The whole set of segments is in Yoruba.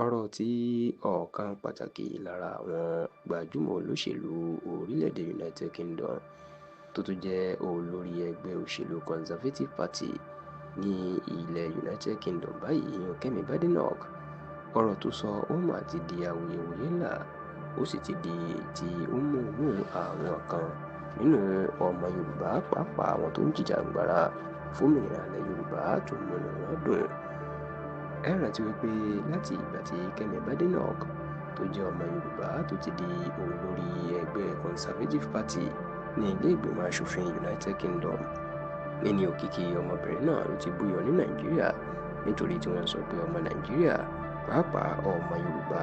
Ọ̀rọ̀ tí ọ̀kan pàtàkì lára àwọn gbajúmọ̀ olóṣèlú orílẹ̀-èdè United Kingdom, tó tún jẹ́ olórí ẹgbẹ́ òṣèlú Conservative Party ní ilẹ̀ United Kingdom báyìí, ìyẹn Kemi Badenoch, ọ̀rọ̀ tó sọ ó mà ti di awuyewuye ńlá, ó sì ti di tí ó mú inú àwọn kan nínú ọmọ Yorùbá, pàápàá àwọn tó ń jìjàgbara fómìnira ilẹ̀ Yorùbá, tó múnú wọn dùn. Ẹ rántí wípé láti ìgbà tí Kemi Badenoch tó jẹ́ ọmọ Yorùbá tó ti di olórí ẹgbẹ́ Conservative Party ní ilé ìgbìmọ̀ asòfin United Kingdom ní òkìkí ọmọbìnrin náà ló ti búyọ ní Nàìjíríà, nítorí tí wọ́n sọ pé ọmọ Nàìjíríà, pàápàá ọmọ Yorùbá,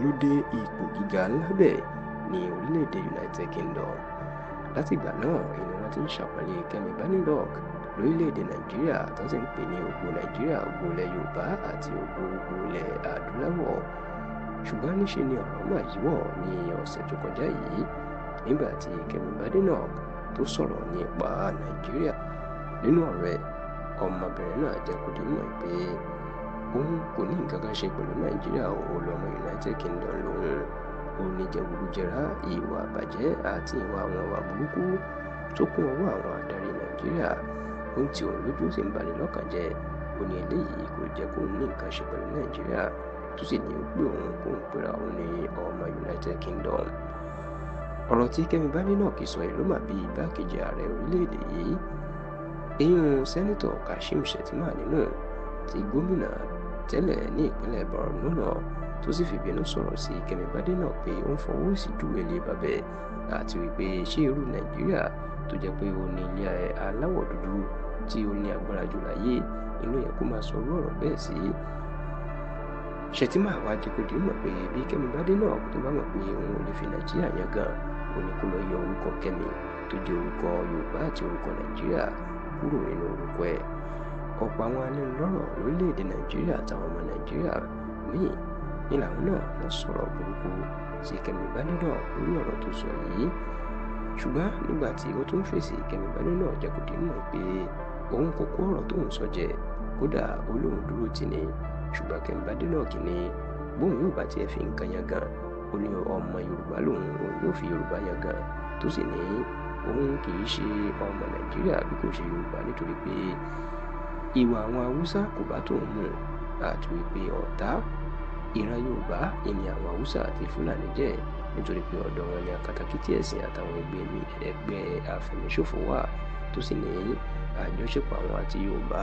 ló dé ipò gíga ńlá bẹ́ẹ̀ ní orílẹ̀-èdè United Kingdom. Látìgbà náà ni wọ́n ti ń ṣàpọ́nlé Kemi Badenoch lórílẹ̀-èdè Nàìjíríà, tó sì ń pè ní ògo Nàìjíríà, ògo ilẹ̀ Yorùbá àti ògo gbogbo ilẹ̀ adúláwọ̀. Ṣùgbọ́n níṣe ni ọ̀rọ̀ mà yíwọ́ ní ọ̀sẹ̀ tó kọjá yìí, nígbà tí Kemi Badenoch tó sọ̀rọ̀ nípa Nàìjíríà. Nínú ọ̀rọ̀ ẹ̀, ọmọbìnrin náà jẹ́ kó di mímọ̀ pé òun kò ní nǹkan kan ṣe pẹ̀lú Nàìjíríà, ó lọ́mọ United Kingdom lòun. Ó ní jẹgúdújẹrá, ìwà àbàjẹ́ àti ìwà àwọn ìwà burúkú tó kún ọwọ́ àwọn adarí Nàìjíríà ó ń ti òun lójú, sì ń bani lọ́kàn jẹ́. Ó ní eléyìí kò jẹ́ kóun ní nǹkan ṣe pẹ̀lú Nàìjíríà, tó sì ní ó pé òun kóun pera òun ní ọmọ United Kingdom. Ọ̀rọ̀ tí Kemi Badenoch sọ yìí ló mà bí igbákejì ààrẹ orílẹ̀-èdè yìí, ìyún Sẹ́nitọ̀ Kashim Shettima nínú, tí gómìnà tẹ́lẹ̀ ní ìpínlẹ̀ Borno náà, tó sì fìbínú sọ̀rọ̀ sí Kemi Badenoch pé ó ń fọwọ́ òsì júwe ilé bàbá ẹ̀, àti wípé ṣé irú Nàìjíríà tó jẹ́ pé ó ní ilé aláwọ̀ dúdú tí ó ní agbára jù láyé inú yẹ kó máa sọ irú ọ̀rọ̀ bẹ́ẹ̀ sí. Shettima wá jẹ́ kó di mímọ̀ pé bí Kemi Badenoch tó bá mọ̀ pé òun ò lè fi Nàìjíríà yangàn, ó ní kó lọ yọ orúkọ Kemi tó jẹ́ orúkọ Yorùbá àti orúkọ Nàìjíríà kúrò nínú orúkọ ẹ̀. Ọ̀pọ̀ àwọn alẹ́nulọ́rọ̀ lórílẹ̀‐èdè Nàìjíríà àtàwọn ọmọ Nàìjíríà míì ní làwọn náà lọ sọ̀rọ̀ burúkú sí Kemi Badenoch lórí ọ̀rọ̀ tó sọ yìí. Ṣùgbọ́n nígbà tí ó tún fèsì, Kemi Badenoch jẹ́ kó di mímọ̀ pé òun kò kó ọ̀rọ̀ tóun sọ jẹ, kódà ó lóun dúró tì ní. Ṣùgbọ́n Kemi Badenoch ní bóun yóò bá tiẹ̀ fi nǹkan yangàn, ó ní ọmọ Yorùbá lòun, òun yóò fi Yorùbá yangàn, tó sì ní òun kì í ṣe ọmọ Nàìjíríà bí kò ṣe Yorùbá, nítorí pé ìwà àwọn Haúsá kò bá tóun mu, àti wípé ọ̀tá ìran Yorùbá ìní àwọn Haúsá àti Fúlàní jẹ́, nítorí pé ọ̀dọ̀ wọn ni akatakítí ẹ̀sìn àtàwọn ẹgbẹ́ afẹ̀míṣòfò wà, tó sì ní àjọṣepọ̀ àwọn àti Yorùbá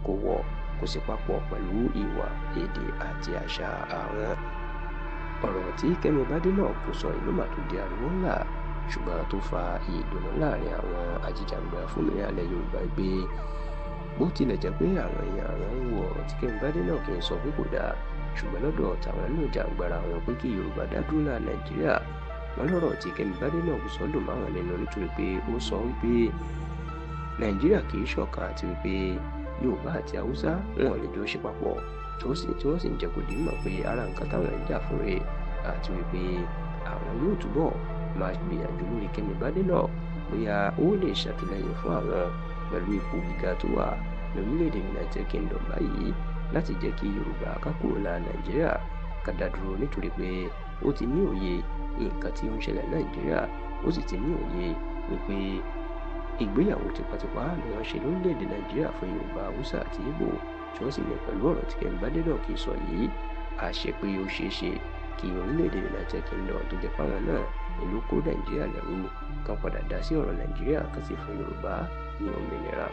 kò wọ̀, kò sì papọ̀ pẹ̀lú ìwà, èdè àti àṣà àwọn. Ọ̀rọ̀ tí Kemi Badenoch tó sọ yìí ló mà tún di ariwo ńlá, ṣùgbọ́n tó fa ìdùnnú láàrin àwọn ajìjàgbara fómìnira ilẹ̀ Yorùbá pé bó tilẹ̀ jẹ́ pé àwọn èèyàn àwọn ń wo ọ̀rọ̀ tí Kemi Badenoch ń sọ pé kò dáa, ṣùgbọ́n lọ́dọ̀ tàwọn náà jàǹgbara àwọn pé kí Yorùbá dá dúró lá Nàìjíríà. Wọn lọ́rọ̀ tí Kemi Badenoch sọ dùn máwọn nínú, nítorí pé ó sọ wípé Nàìjíríà kì í ṣọ̀kan, àti wípé Yorùbá àti Haúsá wọn ò lè jọ ṣe papọ̀, tí wọ́n sì ń jẹ́ kó di mọ̀ pé ara nǹkan táwọn ń jà fún rèé, àti wípé àwọn yóò túbọ̀ máa gbìyànjú lórí Kemi Badenoch bóyá ó lè ṣàtìlẹ́yìn fún àwọn pẹ̀lú ipò gíga tó wà lórílẹ̀‐èdè United Kingdom báyìí, láti jẹ́ kí Yorùbá ká kúrò lára Nàìjíríà, ká dá dúró, nítorí pé ó ti ní òye nǹkan tí ó ń ṣẹlẹ̀ Nàìjíríà, ó sì ti ní òye wípé ìgbéyàwó tipátipá ni wọ́n ṣe lórílẹ̀‐èdè Nàìjíríà fún Yorùbá, Haúsá àti Ìgbò, tí wọ́n sì ní pẹ̀lú ọ̀rọ̀ tí Kemi Badenoch sọ yìí, àṣẹ pé ó ṣeé ṣe kí orílẹ̀-èdè United Kingdom tó jẹ́ páwọn náà ìlú kó Nàìjíríà lẹ́rú kan padà dá sí ọ̀rọ̀ Nàìjíríà, kan sì fún Yorùbá ní òmìnira.